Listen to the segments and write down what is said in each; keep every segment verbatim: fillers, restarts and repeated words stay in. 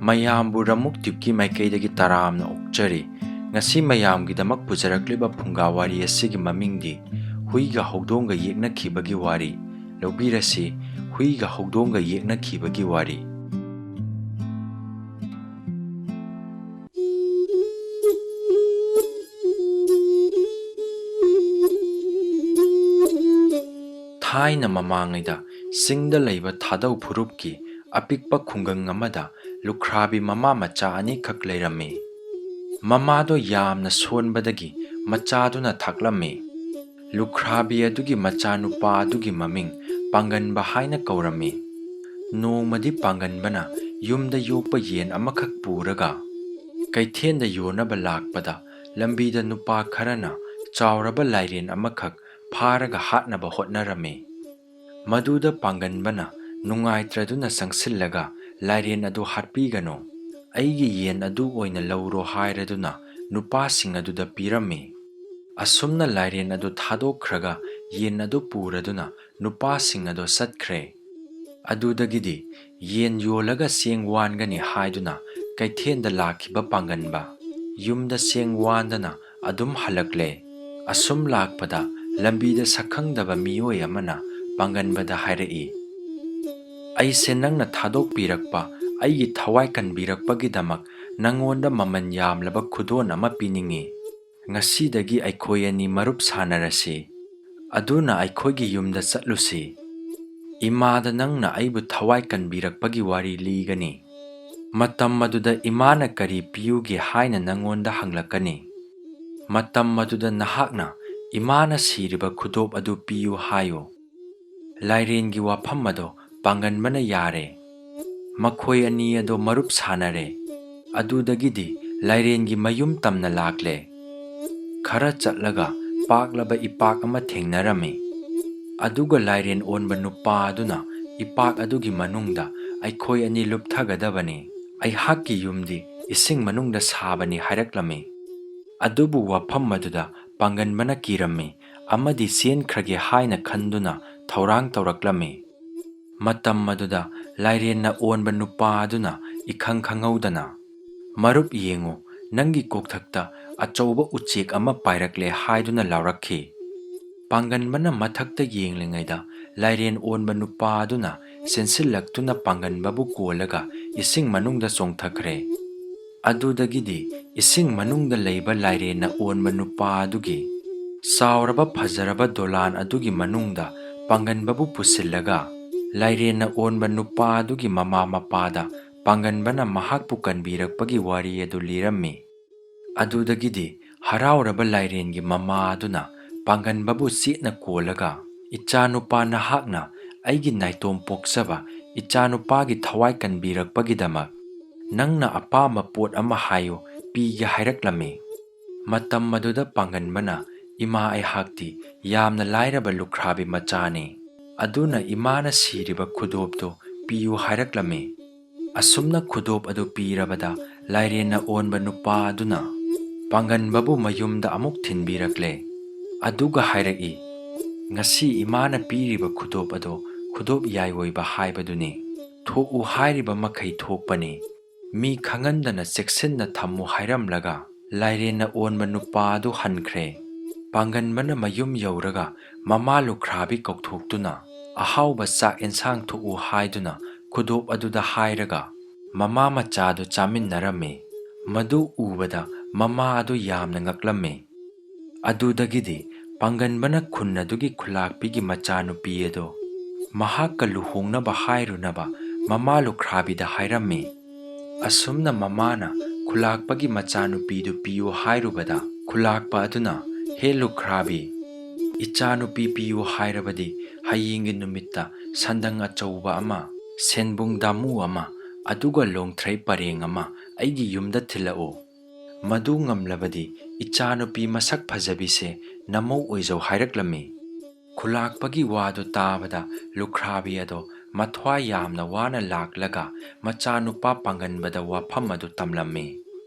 ꯃꯌꯥꯝꯕꯨ ꯔꯃꯨꯛ ꯇ꯭ꯌꯨꯕꯀꯤ ꯃꯥꯏꯀꯩꯗꯒꯤ ꯇꯔꯥꯝꯅ ꯑꯣꯛꯆꯔꯤ꯫ ꯉꯁꯤ ꯃꯌꯥꯝꯒꯤꯗꯃꯛ ꯄꯨꯖꯔꯛꯂꯤꯕ ꯐꯨꯡꯒꯥ ꯋꯥꯔꯤ ꯑꯁꯤꯒꯤ ꯃꯃꯤꯡꯗꯤ ꯍꯨꯏꯒ ꯍꯧꯗꯣꯡꯒ ꯌꯦꯛꯅꯈꯤꯕꯒꯤ ꯋꯥꯔꯤ꯫ ꯂꯧꯕꯤꯔꯁꯤ, ꯍꯨꯏꯒ ꯍꯧꯗꯣꯡꯒ ꯌꯦꯛꯅꯈꯤꯕꯒꯤ ꯋꯥꯔꯤ꯫ ꯊꯥꯏꯅ ꯃꯃꯥꯡꯉꯩꯗ ꯆꯤꯡꯗ ꯂꯩꯕ ꯊꯥꯗꯧ ꯐꯨꯔꯨꯞꯀꯤ ꯑꯄꯤꯛꯄ ꯈꯨꯡꯒꯪ ꯑꯃꯗ ꯂꯨꯈ꯭ꯔꯥꯕꯤ ꯃꯃꯥ ꯃꯆꯥ ꯑꯅꯤꯈꯛ ꯂꯩꯔꯝꯃꯤ꯫ ꯃꯃꯥꯗꯣ ꯌꯥꯝꯅ ꯁꯣꯟꯕꯗꯒꯤ ꯃꯆꯥꯗꯨꯅ ꯊꯥꯛꯂꯝꯃꯤ꯫ ꯂꯨꯈ꯭ꯔꯥꯕꯤ ꯑꯗꯨꯒꯤ ꯃꯆꯥꯅꯨꯄꯥ ꯑꯗꯨꯒꯤ ꯃꯃꯤꯡ ꯄꯥꯡꯒꯟꯕ ꯍꯥꯏꯅ ꯀꯧꯔꯝꯃꯤ꯫ ꯅꯣꯡꯃꯗꯤ ꯄꯥꯡꯒꯟꯕꯅ ꯌꯨꯝꯗ ꯌꯣꯛꯄ ꯌꯦꯟ ꯑꯃꯈꯛ ꯄꯨꯔꯒ ꯀꯩꯊꯦꯜꯗ ꯌꯣꯟꯅꯕ ꯂꯥꯛꯄꯗ, ꯂꯝꯕꯤꯗ ꯅꯨꯄꯥ ꯈꯔꯅ ꯆꯥꯎꯔꯕ ꯂꯥꯏꯔꯦꯟ ꯑꯃꯈꯛ ꯐꯥꯔꯒ ꯍꯥꯠꯅꯕ ꯍꯣꯠꯅꯔꯝꯃꯤ꯫ ꯃꯗꯨꯗ ꯄꯥꯡꯒꯟꯕꯅ ꯅꯨꯡꯉꯥꯏꯇ꯭ꯔꯗꯨꯅ ꯆꯪꯁꯤꯜꯂꯒ, "ꯂꯥꯏꯔꯦꯟ ꯑꯗꯨ ꯍꯥꯠꯄꯤꯒꯅꯨ, ꯑꯩꯒꯤ ꯌꯦꯟ ꯑꯗꯨ ꯑꯣꯏꯅ ꯂꯧꯔꯣ" ꯍꯥꯏꯔꯗꯨꯅ ꯅꯨꯄꯥꯁꯤꯡ ꯑꯗꯨꯗ ꯄꯤꯔꯝꯃꯤ꯫ ꯑꯁꯨꯝꯅ ꯂꯥꯏꯔꯦꯟ ꯑꯗꯨ ꯊꯥꯗꯣꯛꯈ꯭ꯔꯒ ꯌꯦꯟ ꯑꯗꯨ ꯄꯨꯔꯗꯨꯅ ꯅꯨꯄꯥꯁꯤꯡ ꯑꯗꯨ ꯆꯠꯈ꯭ꯔꯦ꯫ ꯑꯗꯨꯗꯒꯤꯗꯤ ꯌꯦꯟ ꯌꯣꯜꯂꯒ ꯆꯦꯡ ꯋꯥꯟꯒꯅꯤ ꯍꯥꯏꯗꯨꯅ ꯀꯩꯊꯦꯜꯗ ꯂꯥꯛꯈꯤꯕ ꯄꯥꯡꯒꯟꯕ ꯌꯨꯝꯗ ꯆꯦꯡ ꯋꯥꯟꯗꯅ ꯑꯗꯨꯝ ꯍꯜꯂꯛꯂꯦ꯫ ꯑꯁꯨꯝ ꯂꯥꯛꯄꯗ ꯂꯝꯕꯤꯗ ꯁꯛꯈꯪꯗꯕ ꯃꯤꯑꯣꯏ ꯑꯃꯅ ꯄꯥꯡꯒꯟꯕꯗ ꯍꯥꯏꯔꯛꯏ, "ꯑꯩꯁꯦ ꯅꯪꯅ ꯊꯥꯗꯣꯛꯄꯤꯔꯛꯄ, ꯑꯩꯒꯤ ꯊꯋꯥꯏ ꯀꯟꯕꯤꯔꯛꯄꯒꯤꯗꯃꯛ ꯅꯪꯉꯣꯟꯗ ꯃꯃꯜ ꯌꯥꯝꯂꯕ ꯈꯨꯗꯣꯜ ꯑꯃ ꯄꯤꯅꯤꯡꯏ꯫ ꯉꯁꯤꯗꯒꯤ ꯑꯩꯈꯣꯏ ꯑꯅꯤ ꯃꯔꯨꯞ ꯁꯥꯟꯅꯔꯁꯤ꯫ ꯑꯗꯨꯅ ꯑꯩꯈꯣꯏꯒꯤ ꯌꯨꯝꯗ ꯆꯠꯂꯨꯁꯤ꯫ ꯏꯃꯥꯗ ꯅꯪꯅ ꯑꯩꯕꯨ ꯊꯋꯥꯏ ꯀꯟꯕꯤꯔꯛꯄꯒꯤ ꯋꯥꯔꯤ ꯂꯤꯒꯅꯤ꯫ ꯃꯇꯝ ꯑꯗꯨꯗ ꯏꯃꯥꯅ ꯀꯔꯤ ꯄꯤꯌꯨꯒꯦ ꯍꯥꯏꯅ ꯅꯪꯉꯣꯟꯗ ꯍꯪꯂꯛꯀꯅꯤ꯫ ꯃꯇꯝ ꯑꯗꯨꯗ ꯅꯍꯥꯛꯅ ꯏꯃꯥꯅ ꯁꯤꯔꯤꯕ ꯈꯨꯗꯣꯞ ꯑꯗꯨ ꯄꯤꯌꯨ ꯍꯥꯏꯌꯨ꯫" ꯂꯥꯏꯔꯦꯟꯒꯤ ꯋꯥꯐꯝ ꯑꯗꯣ ꯄꯥꯡꯒꯟꯕꯅ ꯌꯥꯔꯦ꯫ ꯃꯈꯣꯏ ꯑꯅꯤ ꯑꯗꯣ ꯃꯔꯨꯞ ꯁꯥꯟꯅꯔꯦ꯫ ꯑꯗꯨꯗꯒꯤꯗꯤ ꯂꯥꯏꯔꯦꯟꯒꯤ ꯃꯌꯨꯝ ꯇꯝꯅ ꯂꯥꯛꯂꯦ꯫ ꯈꯔ ꯆꯠꯂꯒ ꯄꯥꯛꯂꯕ ꯏꯄꯥꯛ ꯑꯃ ꯊꯦꯡꯅꯔꯝꯃꯤ꯫ ꯑꯗꯨꯒ ꯂꯥꯏꯔꯦꯟ ꯑꯣꯟꯕ ꯅꯨꯄꯥ ꯑꯗꯨꯅ ꯏꯄꯥꯛ ꯑꯗꯨꯒꯤ ꯃꯅꯨꯡꯗ "ꯑꯩꯈꯣꯏ ꯑꯅꯤ ꯂꯨꯞꯊꯒꯗꯕꯅꯤ, ꯑꯩꯍꯥꯛꯀꯤ ꯌꯨꯝꯗꯤ ꯏꯁꯤꯡ ꯃꯅꯨꯡꯗ ꯁꯥꯕꯅꯤ" ꯍꯥꯏꯔꯛꯂꯝꯃꯤ꯫ ꯑꯗꯨꯕꯨ ꯋꯥꯐꯝ ꯑꯗꯨꯗ ꯄꯥꯡꯒꯟꯕꯅ ꯀꯤꯔꯝꯃꯤ ꯑꯃꯗꯤ ꯆꯦꯟꯈ꯭ꯔꯒꯦ ꯍꯥꯏꯅ ꯈꯟꯗꯨꯅ ꯊꯧꯔꯥꯡ ꯇꯧꯔꯛꯂꯝꯃꯤ꯫ ꯃꯇꯝ ꯑꯗꯨꯗ ꯂꯥꯏꯔꯦꯟꯅ ꯑꯣꯟꯕ ꯅꯨꯄꯥ ꯑꯗꯨꯅ ꯏꯈꯪ ꯈꯪꯍꯧꯗꯅ, "ꯃꯔꯨꯞ ꯌꯦꯡꯉꯨ, ꯅꯪꯒꯤ ꯀꯣꯛꯊꯛꯇ ꯑꯆꯧꯕ ꯎꯆꯦꯛ ꯑꯃ ꯄꯥꯏꯔꯛꯂꯦ" ꯍꯥꯏꯗꯨꯅ ꯂꯥꯎꯔꯛꯈꯤ꯫ ꯄꯥꯡꯒꯟꯕꯅ ꯃꯊꯛꯇ ꯌꯦꯡꯂꯤꯉꯩꯗ, ꯂꯥꯏꯔꯦꯟ ꯑꯣꯟꯕ ꯅꯨꯄꯥ ꯑꯗꯨꯅ ꯆꯦꯟꯁꯤꯜꯂꯛꯇꯨꯅ ꯄꯥꯡꯒꯟꯕꯕꯨ ꯀꯣꯜꯂꯒ ꯏꯁꯤꯡ ꯃꯅꯨꯡꯗ ꯆꯣꯡꯊꯈ꯭ꯔꯦ꯫ ꯑꯗꯨꯗꯒꯤꯗꯤ ꯏꯁꯤꯡ ꯃꯅꯨꯡꯗ ꯂꯩꯕ ꯂꯥꯏꯔꯦꯟꯅ ꯑꯣꯟꯕ ꯅꯨꯄꯥ ꯑꯗꯨꯒꯤ ꯆꯥꯎꯔꯕ ꯐꯖꯔꯕ ꯗꯣꯂꯥꯟ ꯑꯗꯨꯒꯤ ꯃꯅꯨꯡꯗ ꯄꯥꯡꯒꯟꯕꯕꯨ ꯄꯨꯁꯤꯜꯂꯒ, ꯂꯥꯏꯔꯦꯟꯅ ꯑꯣꯟꯕ ꯅꯨꯄꯥ ꯑꯗꯨꯒꯤ ꯃꯃꯥ ꯃꯄꯥꯗ ꯄꯥꯡꯒꯟꯕꯅ ꯃꯍꯥꯛꯄꯨ ꯀꯟꯕꯤꯔꯛꯄꯒꯤ ꯋꯥꯔꯤ ꯑꯗꯨ ꯂꯤꯔꯝꯃꯤ꯫ ꯑꯗꯨꯗꯒꯤꯗꯤ ꯍꯔꯥꯎꯔꯕ ꯂꯥꯏꯔꯦꯟꯒꯤ ꯃꯃꯥ ꯑꯗꯨꯅ ꯄꯥꯡꯒꯟꯕꯕꯨ ꯆꯦꯠꯅ ꯀꯣꯜꯂꯒ, "ꯏꯆꯥꯅꯨꯄꯥ, ꯅꯍꯥꯛꯅ ꯑꯩꯒꯤ ꯅꯥꯏꯇꯣꯝ ꯄꯣꯛꯆꯕ ꯏꯆꯥꯅꯨꯄꯥꯒꯤ ꯊꯋꯥꯏ ꯀꯟꯕꯤꯔꯛꯄꯒꯤꯗꯃꯛ ꯅꯪꯅ ꯑꯄꯥꯝꯕ ꯄꯣꯠ ꯑꯃ ꯍꯥꯏꯌꯨ, ꯄꯤꯒꯦ" ꯍꯥꯏꯔꯛꯂꯝꯃꯤ꯫ ꯃꯇꯝ ꯑꯗꯨꯗ ꯄꯥꯡꯒꯟꯕꯅ, "ꯏꯃꯥ, ꯑꯩꯍꯥꯛꯇꯤ ꯌꯥꯝꯅ ꯂꯥꯏꯔꯕ ꯂꯨꯈ꯭ꯔꯥꯕꯤ ꯃꯆꯥꯅꯤ, ꯑꯗꯨꯅ ꯏꯃꯥꯅ ꯁꯤꯔꯤꯕ ꯈꯨꯗꯣꯞꯇꯨ ꯄꯤꯌꯨ" ꯍꯥꯏꯔꯛꯂꯝꯃꯤ꯫ ꯑꯁꯨꯝꯅ ꯈꯨꯗꯣꯞ ꯑꯗꯨ ꯄꯤꯔꯕꯗ, ꯂꯥꯏꯔꯦꯟꯅ ꯑꯣꯟꯕ ꯅꯨꯄꯥ ꯑꯗꯨꯅ ꯄꯥꯡꯒꯟꯕꯕꯨ ꯃꯌꯨꯝꯗ ꯑꯃꯨꯛ ꯊꯤꯟꯕꯤꯔꯛꯂꯦ꯫ ꯑꯗꯨꯒ ꯍꯥꯏꯔꯛꯏ, "ꯉꯁꯤ ꯏꯃꯥꯅ ꯄꯤꯔꯤꯕ ꯈꯨꯗꯣꯞ ꯑꯗꯣ ꯈꯨꯗꯣꯞ ꯌꯥꯏ ꯑꯣꯏꯕ ꯍꯥꯏꯕꯗꯨꯅꯤ꯫ ꯊꯣꯛꯎ ꯍꯥꯏꯔꯤꯕ ꯃꯈꯩ ꯊꯣꯛꯄꯅꯤ꯫ ꯃꯤ ꯈꯪꯍꯟꯗꯅ ꯆꯦꯛꯁꯤꯟꯅ ꯊꯝꯃꯨ" ꯍꯥꯏꯔꯝꯂꯒ, ꯂꯥꯏꯔꯦꯟꯅ ꯑꯣꯟꯕ ꯅꯨꯄꯥ ꯑꯗꯨ ꯍꯟꯈ꯭ꯔꯦ꯫ ꯄꯥꯡꯒꯟꯕꯅ ꯃꯌꯨꯝ ꯌꯧꯔꯒ ꯃꯃꯥ ꯂꯨꯈ꯭ꯔꯥꯕꯤ ꯀꯧꯊꯣꯛꯇꯨꯅ, "ꯑꯍꯥꯎꯕ ꯆꯥꯛ ꯑꯦꯟꯁꯥꯡ ꯊꯣꯛꯎ" ꯍꯥꯏꯗꯨꯅ ꯈꯨꯗꯣꯞ ꯑꯗꯨꯗ ꯍꯥꯏꯔꯒ, ꯃꯃꯥ ꯃꯆꯥꯗꯨ ꯆꯥꯃꯤꯟꯅꯔꯝꯃꯤ꯫ ꯃꯗꯨ ꯎꯕꯗ ꯃꯃꯥ ꯑꯗꯨ ꯌꯥꯝꯅ ꯉꯛꯂꯝꯃꯤ꯫ ꯑꯗꯨꯗꯒꯤꯗꯤ ꯄꯥꯡꯒꯟꯕꯅ ꯈꯨꯟ ꯑꯗꯨꯒꯤ ꯈꯨꯂꯥꯛꯄꯤꯒꯤ ꯃꯆꯥꯅꯨꯄꯤ ꯑꯗꯨ ꯃꯍꯥꯛꯀ ꯂꯨꯍꯣꯡꯅꯕ ꯍꯥꯏꯔꯨꯅꯕ ꯃꯃꯥ ꯂꯨꯈ꯭ꯔꯥꯕꯤꯗ ꯍꯥꯏꯔꯝꯃꯤ꯫ ꯑꯁꯨꯝꯅ ꯃꯃꯥꯅ ꯈꯨꯂꯥꯛꯄꯒꯤ ꯃꯆꯥꯅꯨꯄꯤꯗꯨ ꯄꯤꯌꯨ ꯍꯥꯏꯔꯨꯕꯗ, ꯈꯨꯂꯥꯛꯄ ꯑꯗꯨꯅ, "ꯍꯦ ꯂꯨꯈ꯭ꯔꯥꯕꯤ, ꯏꯆꯥꯅꯨꯄꯤ ꯄꯤꯌꯨ ꯍꯥꯏꯔꯕꯗꯤ ꯍꯌꯦꯡꯒꯤ ꯅꯨꯃꯤꯠꯇ ꯁꯟꯗꯪ ꯑꯆꯧꯕ ꯑꯃ, ꯁꯦꯟꯕꯨꯡ ꯗꯥꯃꯨ ꯑꯃ, ꯑꯗꯨꯒ ꯂꯣꯡꯊ꯭ꯔꯩ ꯄꯔꯦꯡ ꯑꯃ ꯑꯩꯒꯤ ꯌꯨꯝꯗ ꯊꯤꯜꯂꯛꯎ꯫ ꯃꯗꯨ ꯉꯝꯂꯕꯗꯤ ꯏꯆꯥꯅꯨꯄꯤ ꯃꯁꯛ ꯐꯖꯕꯤꯁꯦ ꯅꯃꯧ ꯑꯣꯏꯖꯧ" ꯍꯥꯏꯔꯛꯂꯝꯃꯤ꯫ ꯈꯨꯂꯥꯛꯄꯒꯤ ꯋꯥꯗꯨ ꯇꯥꯕꯗ ꯂꯨꯈ꯭ꯔꯥꯕꯤ ꯑꯗꯣ ꯃꯊ꯭ꯋꯥꯏ ꯌꯥꯝꯅ ꯋꯥꯅ ꯂꯥꯛꯂꯒ ꯃꯆꯥꯅꯨꯄꯥ ꯄꯥꯡꯒꯟꯕꯗ ꯋꯥꯐꯝ ꯑꯗꯨ ꯇꯝꯂꯝꯃꯤ꯫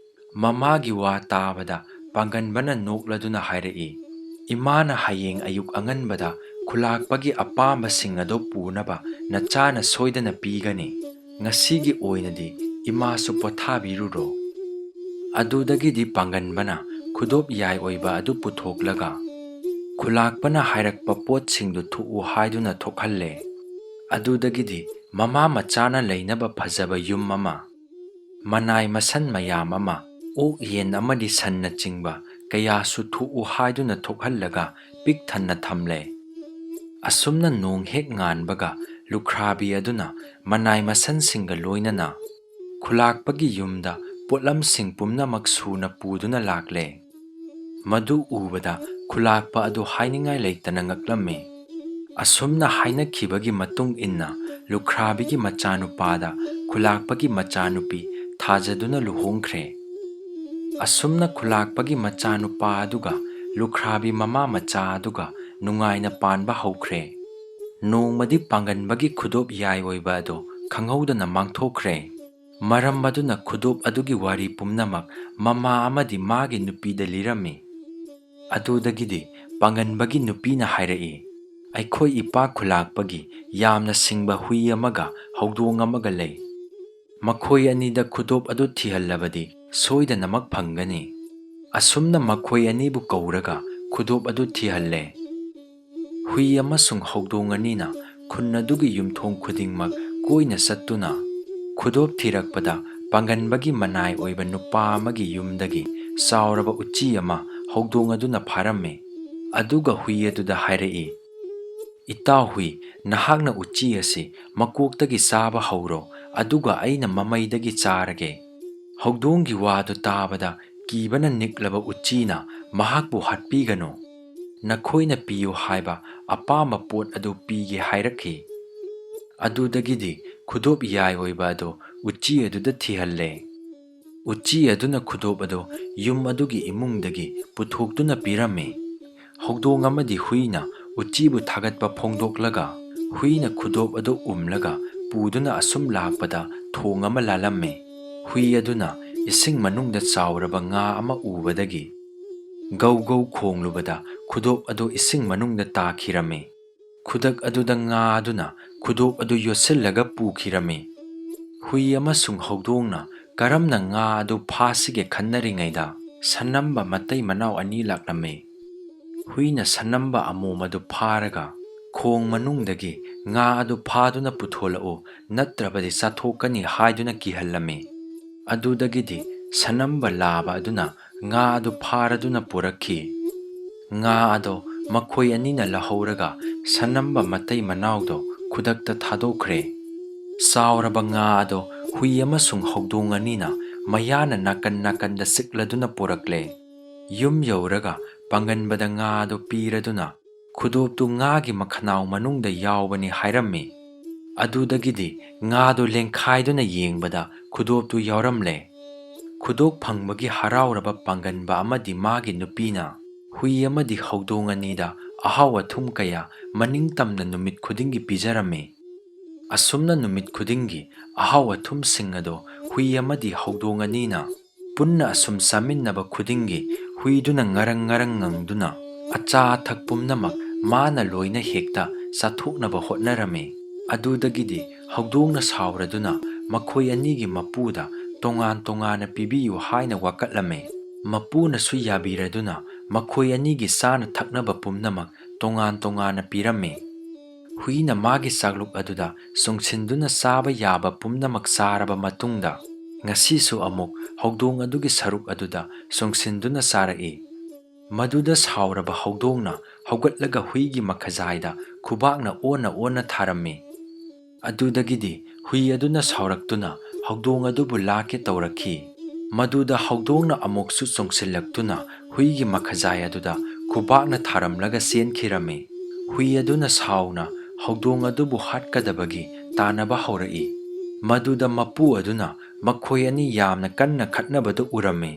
ꯃꯃꯥꯒꯤ ꯋꯥ ꯇꯥꯕꯗ ꯄꯥꯡꯒꯟꯕꯅ ꯅꯣꯛꯂꯗꯨꯅ ꯍꯥꯏꯔꯛꯏ, "ꯏꯃꯥꯅ ꯍꯌꯦꯡ ꯑꯌꯨꯛ ꯑꯉꯟꯕꯗ ꯈꯨꯂꯥꯛꯄꯒꯤ ꯑꯄꯥꯝꯕꯁꯤꯡ ꯑꯗꯨ ꯄꯨꯅꯕ ꯅꯆꯥꯅ ꯁꯣꯏꯗꯅ ꯄꯤꯒꯅꯤ꯫ ꯉꯁꯤꯒꯤ ꯑꯣꯏꯅꯗꯤ ꯏꯃꯥꯁꯨ ꯄꯣꯊꯥꯕꯤꯔꯨꯔꯣ꯫ ꯑꯗꯨꯗꯒꯤꯗꯤ ꯄꯥꯡꯒꯟꯕꯅ ꯈꯨꯗꯣꯞ ꯌꯥꯏ ꯑꯣꯏꯕ ꯑꯗꯨ ꯄꯨꯊꯣꯛꯂꯒ ꯈꯨꯂꯥꯛꯄꯅ ꯍꯥꯏꯔꯛꯄ ꯄꯣꯠꯁꯤꯡꯗꯨ ꯊꯣꯛꯎ ꯍꯥꯏꯗꯨꯅ ꯊꯣꯛꯍꯜꯂꯦ꯫ ꯑꯗꯨꯗꯒꯤꯗꯤ ꯃꯃꯥ ꯃꯆꯥꯅ ꯂꯩꯅꯕ ꯐꯖꯕ ꯌꯨꯝ ꯑꯃ, ꯃꯅꯥꯏ ꯃꯁꯟ ꯃꯌꯥꯝ ꯑꯃ, ꯑꯣꯛ ꯌꯦꯟ ꯑꯃꯗꯤ ꯁꯟꯅꯆꯤꯡꯕ ꯀꯌꯥꯁꯨ ꯊꯣꯛꯎ ꯍꯥꯏꯗꯨꯅ ꯊꯣꯛꯍꯜꯂꯒ ꯄꯤꯛ ꯊꯟꯅ ꯊꯝꯂꯦ꯫ ꯑꯁꯨꯝꯅ ꯅꯣꯡ ꯍꯦꯛ ꯉꯥꯟꯕꯒ ꯂꯨꯈ꯭ꯔꯥꯕꯤ ꯑꯗꯨꯅ ꯃꯅꯥꯏ ꯃꯁꯟꯁꯤꯡꯒ ꯂꯣꯏꯅꯅ ꯈꯨꯂꯥꯛꯄꯒꯤ ꯌꯨꯝꯗ ꯄꯣꯠꯂꯝꯁꯤꯡ ꯄꯨꯝꯅꯃꯛ ꯁꯨꯅ ꯄꯨꯗꯨꯅ ꯂꯥꯛꯂꯦ꯫ ꯃꯗꯨ ꯎꯕꯗ ꯈꯨꯂꯥꯛꯄ ꯑꯗꯨ ꯍꯥꯏꯅꯤꯡꯉꯥꯏ ꯂꯩꯇꯅ ꯉꯛꯂꯝꯃꯤ꯫ ꯑꯁꯨꯝꯅ ꯍꯥꯏꯅꯈꯤꯕꯒꯤ ꯃꯇꯨꯡ ꯏꯟꯅ ꯂꯨꯈ꯭ꯔꯥꯕꯤꯒꯤ ꯃꯆꯥꯅꯨꯄꯥꯗ ꯈꯨꯂꯥꯛꯄꯒꯤ ꯃꯆꯥꯅꯨꯄꯤ ꯊꯥꯖꯗꯨꯅ ꯂꯨꯍꯣꯡꯈ꯭ꯔꯦ꯫ ꯑꯁꯨꯝꯅ ꯈꯨꯂꯥꯛꯄꯒꯤ ꯃꯆꯥꯅꯨꯄꯥ ꯑꯗꯨꯒ ꯂꯨꯈ꯭ꯔꯥꯕꯤ ꯃꯃꯥ ꯃꯆꯥ ꯑꯗꯨꯒ ꯅꯨꯡꯉꯥꯏꯅ ꯄꯥꯟꯕ ꯍꯧꯈ꯭ꯔꯦ꯫ ꯅꯣꯡꯃꯗꯤ ꯄꯥꯡꯒꯟꯕꯒꯤ ꯈꯨꯗꯣꯞ ꯌꯥꯏ ꯑꯣꯏꯕ ꯑꯗꯨ ꯈꯪꯍꯧꯗꯅ ꯃꯥꯡꯊꯣꯛꯈ꯭ꯔꯦ꯫ ꯃꯔꯝ ꯑꯗꯨꯅ ꯈꯨꯗꯣꯞ ꯑꯗꯨꯒꯤ ꯋꯥꯔꯤ ꯄꯨꯝꯅꯃꯛ ꯃꯃꯥ ꯑꯃꯗꯤ ꯃꯥꯒꯤ ꯅꯨꯄꯤꯗ ꯂꯤꯔꯝꯃꯤ꯫ ꯑꯗꯨꯗꯒꯤꯗꯤ ꯄꯥꯡꯒꯟꯕꯒꯤ ꯅꯨꯄꯤꯅ ꯍꯥꯏꯔꯛꯏ, "ꯑꯩꯈꯣꯏ ꯏꯄꯥ ꯈꯨꯂꯥꯛꯄꯒꯤ ꯌꯥꯝꯅ ꯁꯤꯡꯕ ꯍꯨꯏ ꯑꯃꯒ ꯍꯧꯗꯣꯡ ꯑꯃꯒ ꯂꯩ꯫ ꯃꯈꯣꯏ ꯑꯅꯤꯗ ꯈꯨꯗꯣꯞ ꯑꯗꯨ ꯊꯤꯍꯜꯂꯕꯗꯤ ꯁꯣꯏꯗꯅꯃꯛ ꯐꯪꯒꯅꯤ꯫" ꯑꯁꯨꯝꯅ ꯃꯈꯣꯏ ꯑꯅꯤꯕꯨ ꯀꯧꯔꯒ ꯈꯨꯗꯣꯞ ꯑꯗꯨ ꯊꯤꯍꯜꯂꯦ꯫ ꯍꯨꯏ ꯑꯃꯁꯨꯡ ꯍꯧꯗꯣꯡ ꯑꯅꯤꯅ ꯈꯨꯟ ꯑꯗꯨꯒꯤ ꯌꯨꯝꯊꯣꯡ ꯈꯨꯗꯤꯡꯃꯛ ꯀꯣꯏꯅ ꯆꯠꯇꯨꯅ ꯈꯨꯗꯣꯞ ꯊꯤꯔꯛꯄꯗ ꯄꯥꯡꯒꯟꯕꯒꯤ ꯃꯅꯥꯏ ꯑꯣꯏꯕ ꯅꯨꯄꯥ ꯑꯃꯒꯤ ꯌꯨꯝꯗꯒꯤ ꯆꯥꯎꯔꯕ ꯎꯆꯤ ꯑꯃ ꯍꯧꯗꯣꯡ ꯑꯗꯨꯅ ꯐꯥꯔꯝꯃꯤ꯫ ꯑꯗꯨꯒ ꯍꯨꯏ ꯑꯗꯨꯗ ꯍꯥꯏꯔꯛꯏ, "ꯏꯇꯥꯎ ꯍꯨꯏ, ꯅꯍꯥꯛꯅ ꯎꯆꯤ ꯑꯁꯤ ꯃꯀꯣꯛꯇꯒꯤ ꯆꯥꯕ ꯍꯧꯔꯣ, ꯑꯗꯨꯒ ꯑꯩꯅ ꯃꯃꯩꯗꯒꯤ ꯆꯥꯔꯒꯦ꯫" ꯍꯧꯗꯣꯡꯒꯤ ꯋꯥꯗꯨ ꯇꯥꯕꯗ ꯀꯤꯕꯅ ꯅꯤꯛꯂꯕ ꯎꯆꯤꯅ ꯃꯍꯥꯛꯄꯨ ꯍꯥꯠꯄꯤꯒꯅꯨ꯫ ꯅꯈꯣꯏꯅ ꯄꯤꯌꯨ ꯍꯥꯏꯕ ꯑꯄꯥꯝꯕ ꯄꯣꯠ ꯑꯗꯨ ꯄꯤꯒꯦ ꯍꯥꯏꯔꯛꯈꯤ꯫ ꯑꯗꯨꯗꯒꯤꯗꯤ ꯈꯨꯗꯣꯞ ꯌꯥꯏ ꯑꯣꯏꯕ ꯑꯗꯨ ꯎꯆꯤ ꯑꯗꯨꯗ ꯊꯤꯍꯜꯂꯦ꯫ ꯎꯆꯤ ꯑꯗꯨꯅ ꯈꯨꯗꯣꯞ ꯑꯗꯨ ꯌꯨꯝ ꯑꯗꯨꯒꯤ ꯏꯃꯨꯡꯗꯒꯤ ꯄꯨꯊꯣꯛꯇꯨꯅ ꯄꯤꯔꯝꯃꯤ꯫ ꯍꯧꯗꯣꯡ ꯑꯃꯗꯤ ꯍꯨꯏꯅ ꯎꯆꯤꯕꯨ ꯊꯥꯒꯠꯄ ꯐꯣꯡꯗꯣꯛꯂꯒ, ꯍꯨꯏꯅ ꯈꯨꯗꯣꯞ ꯑꯗꯨ ꯎꯝꯂꯒ ꯄꯨꯗꯨꯅ ꯑꯁꯨꯝ ꯂꯥꯛꯄꯗ ꯊꯣꯡ ꯑꯃ ꯂꯥꯜꯂꯝꯃꯤ꯫ ꯍꯨꯏ ꯑꯗꯨꯅ ꯏꯁꯤꯡ ꯃꯅꯨꯡꯗ ꯆꯥꯎꯔꯕ ꯉꯥ ꯑꯃ ꯎꯕꯗꯒꯤ ꯒꯧ ꯒꯧ ꯈꯣꯡꯂꯨꯕꯗ ꯈꯨꯗꯣꯞ ꯑꯗꯨ ꯏꯁꯤꯡ ꯃꯅꯨꯡꯗ ꯇꯥꯈꯤꯔꯝꯃꯤ꯫ ꯈꯨꯗꯛ ꯑꯗꯨꯗ ꯉꯥ ꯑꯗꯨꯅ ꯈꯨꯗꯣꯞ ꯑꯗꯨ ꯌꯣꯠꯁꯤꯜꯂꯒ ꯄꯨꯈꯤꯔꯝꯃꯤ꯫ ꯍꯨꯏ ꯑꯃꯁꯨꯡ ꯍꯧꯗꯣꯡꯅ ꯀꯔꯝꯅ ꯉꯥ ꯑꯗꯨ ꯐꯥꯁꯤꯒꯦ ꯈꯟꯅꯔꯤꯉꯩꯗ, ꯁꯅꯝꯕ ꯃꯇꯩ ꯃꯅꯥꯎ ꯑꯅꯤ ꯂꯥꯛꯂꯝꯃꯤ꯫ ꯍꯨꯏꯅ ꯁꯅꯝꯕ ꯑꯃꯣꯝ ꯑꯗꯨ ꯐꯥꯔꯒ, "ꯈꯣꯡ ꯃꯅꯨꯡꯗꯒꯤ ꯉꯥ ꯑꯗꯨ ꯐꯥꯗꯨꯅ ꯄꯨꯊꯣꯂꯛꯎ, ꯅꯠꯇ꯭ꯔꯕꯗꯤ ꯆꯥꯊꯣꯛꯀꯅꯤ" ꯍꯥꯏꯗꯨꯅ ꯀꯤꯍꯜꯂꯝꯃꯤ꯫ ꯑꯗꯨꯗꯒꯤꯗꯤ ꯁꯅꯝꯕ ꯂꯥꯕ ꯑꯗꯨꯅ ꯉꯥ ꯑꯗꯨ ꯐꯥꯔꯗꯨꯅ ꯄꯨꯔꯛꯈꯤ꯫ ꯉꯥ ꯑꯗꯣ ꯃꯈꯣꯏ ꯑꯅꯤꯅ ꯂꯧꯍꯧꯔꯒ, ꯁꯅꯝꯕ ꯃꯇꯩ ꯃꯅꯥꯎꯗꯣ ꯈꯨꯗꯛꯇ ꯊꯥꯗꯣꯛꯈ꯭ꯔꯦ꯫ ꯆꯥꯎꯔꯕ ꯉꯥ ꯑꯗꯣ ꯍꯨꯏ ꯑꯃꯁꯨꯡ ꯍꯧꯗꯣꯡ ꯑꯅꯤꯅ ꯃꯌꯥꯅ ꯅꯥꯀꯟ ꯅꯥꯀꯟꯗ ꯆꯤꯛꯂꯗꯨꯅ ꯄꯨꯔꯛꯂꯦ꯫ ꯌꯨꯝ ꯌꯧꯔꯒ ꯄꯥꯡꯒꯟꯕꯗ ꯉꯥ ꯑꯗꯨ ꯄꯤꯔꯗꯨꯅ, "ꯈꯨꯗꯣꯞꯇꯨ ꯉꯥꯒꯤ ꯃꯈꯅꯥꯎ ꯃꯅꯨꯡꯗ ꯌꯥꯎꯕꯅꯤ" ꯍꯥꯏꯔꯝꯃꯤ꯫ ꯑꯗꯨꯗꯒꯤꯗꯤ ꯉꯥꯗꯨ ꯂꯦꯡꯈꯥꯏꯗꯨꯅ ꯌꯦꯡꯕꯗ ꯈꯨꯗꯣꯞꯇꯨ ꯌꯥꯎꯔꯝꯂꯦ꯫ ꯈꯨꯗꯣꯞ ꯐꯪꯕꯒꯤ ꯍꯔꯥꯎꯔꯕ ꯄꯥꯡꯒꯟꯕ ꯑꯃꯗꯤ ꯃꯥꯒꯤ ꯅꯨꯄꯤꯅ ꯍꯨꯏ ꯑꯃꯗꯤ ꯍꯧꯗꯣꯡ ꯑꯅꯤꯗ ꯑꯍꯥꯎ ꯑꯊꯨꯝ ꯀꯌꯥ ꯃꯅꯤꯡ ꯇꯝꯅ ꯅꯨꯃꯤꯠ ꯈꯨꯗꯤꯡꯒꯤ ꯄꯤꯖꯔꯝꯃꯤ꯫ ꯑꯁꯨꯝꯅ ꯅꯨꯃꯤꯠ ꯈꯨꯗꯤꯡꯒꯤ ꯑꯍꯥꯎ ꯑꯊꯨꯝꯁꯤꯡ ꯑꯗꯣ ꯍꯨꯏ ꯑꯃꯗꯤ ꯍꯧꯗꯣꯡ ꯑꯅꯤꯅ ꯄꯨꯟꯅ ꯑꯁꯨꯝ ꯆꯥꯃꯤꯟꯅꯕ ꯈꯨꯗꯤꯡꯒꯤ, ꯍꯨꯏꯗꯨꯅ ꯉꯔꯪ ꯉꯔꯪ ꯉꯪꯗꯨꯅ ꯑꯆꯥ ꯑꯊꯛ ꯄꯨꯝꯅꯃꯛ ꯃꯥꯅ ꯂꯣꯏꯅ ꯍꯦꯛꯇ ꯆꯥꯊꯣꯛꯅꯕ ꯍꯣꯠꯅꯔꯝꯃꯤ꯫ ꯑꯗꯨꯗꯒꯤꯗꯤ ꯍꯧꯗꯣꯡꯅ ꯁꯥꯎꯔꯗꯨꯅ ꯃꯈꯣꯏ ꯑꯅꯤꯒꯤ ꯃꯄꯨꯗ ꯇꯣꯉꯥꯟ ꯇꯣꯉꯥꯟꯅ ꯄꯤꯕꯤꯌꯨ ꯍꯥꯏꯅ ꯋꯥꯀꯠꯂꯝꯃꯤ꯫ ꯃꯄꯨꯅꯁꯨ ꯌꯥꯕꯤꯔꯗꯨꯅ ꯃꯈꯣꯏ ꯑꯅꯤꯒꯤ ꯆꯥꯅ ꯊꯛꯅꯕ ꯄꯨꯝꯅꯃꯛ ꯇꯣꯉꯥꯟ ꯇꯣꯉꯥꯟꯅ ꯄꯤꯔꯝꯃꯤ꯫ ꯍꯨꯏꯅ ꯃꯥꯒꯤ ꯆꯥꯛꯂꯨꯛ ꯑꯗꯨꯗ ꯆꯣꯡꯁꯤꯟꯗꯨꯅ ꯆꯥꯕ ꯌꯥꯕ ꯄꯨꯝꯅꯃꯛ ꯆꯥꯔꯕ ꯃꯇꯨꯡꯗ, ꯉꯁꯤꯁꯨ ꯑꯃꯨꯛ ꯍꯧꯗꯣꯡ ꯑꯗꯨꯒꯤ ꯁꯔꯨꯛ ꯑꯗꯨꯗ ꯆꯣꯡꯁꯤꯟꯗꯨꯅ ꯆꯥꯔꯛꯏ꯫ ꯃꯗꯨꯗ ꯁꯥꯎꯔꯕ ꯍꯧꯗꯣꯡꯅ ꯍꯧꯒꯠꯂꯒ ꯍꯨꯏꯒꯤ ꯃꯈꯖꯥꯏꯗ ꯈꯨꯕꯥꯛꯅ ꯑꯣꯟꯅ ꯑꯣꯟꯅ ꯊꯥꯔꯝꯃꯤ꯫ ꯑꯗꯨꯗꯒꯤꯗꯤ ꯍꯨꯏ ꯑꯗꯨꯅ ꯁꯥꯎꯔꯛꯇꯨꯅ ꯍꯧꯗꯣꯡ ꯑꯗꯨꯕꯨ ꯂꯥꯛꯀꯦ ꯇꯧꯔꯛꯈꯤ꯫ ꯃꯗꯨꯗ ꯍꯧꯗꯣꯡꯅ ꯑꯃꯨꯛꯁꯨ ꯆꯣꯡꯁꯤꯜꯂꯛꯇꯨꯅ ꯍꯨꯏꯒꯤ ꯃꯈꯖꯥꯏ ꯑꯗꯨꯗ ꯈꯨꯕꯥꯛꯅ ꯊꯥꯔꯝꯂꯒ ꯆꯦꯟꯈꯤꯔꯝꯃꯤ꯫ ꯍꯨꯏ ꯑꯗꯨꯅ ꯁꯥꯎꯅ ꯍꯧꯗꯣꯡ ꯑꯗꯨꯕꯨ ꯍꯥꯠꯀꯗꯕꯒꯤ ꯇꯥꯟꯅꯕ ꯍꯧꯔꯛꯏ꯫ ꯃꯗꯨꯗ ꯃꯄꯨ ꯑꯗꯨꯅ ꯃꯈꯣꯏ ꯑꯅꯤ ꯌꯥꯝꯅ ꯀꯟꯅ ꯈꯠꯅꯕꯗꯨ ꯎꯔꯝꯃꯤ꯫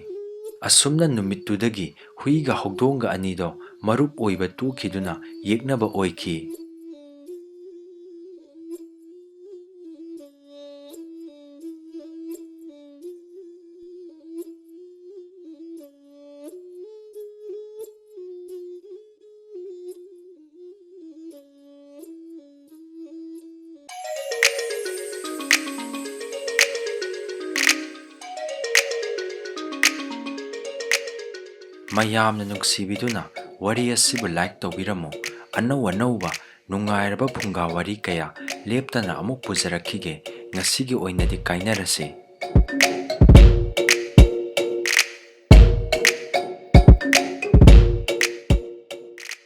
ꯑꯁꯨꯝꯅ ꯅꯨꯃꯤꯠꯇꯨꯗꯒꯤ ꯍꯨꯏꯒ ꯍꯧꯗꯣꯡꯒ ꯑꯅꯤꯗꯣ ꯃꯔꯨꯞ ꯑꯣꯏꯕ ꯇꯣꯛꯈꯤꯗꯨꯅ ꯌꯦꯛꯅꯕ ꯑꯣꯏꯈꯤ꯫ ꯃꯌꯥꯝꯅ ꯅꯨꯡꯁꯤꯕꯤꯗꯨꯅ ꯋꯥꯔꯤ ꯑꯁꯤꯕꯨ like ꯇꯧꯕꯤꯔꯝꯃꯨ꯫ ꯑꯅꯧ ꯑꯅꯧꯕ ꯅꯨꯡꯉꯥꯏꯔꯕ ꯐꯨꯡꯒꯥ ꯋꯥꯔꯤ ꯀꯌꯥ ꯂꯦꯞꯇꯅ ꯑꯃꯨꯛ ꯄꯨꯖꯔꯛꯈꯤꯒꯦ꯫ ꯉꯁꯤꯒꯤ ꯑꯣꯏꯅꯗꯤ ꯀꯥꯏꯅꯔꯁꯤ꯫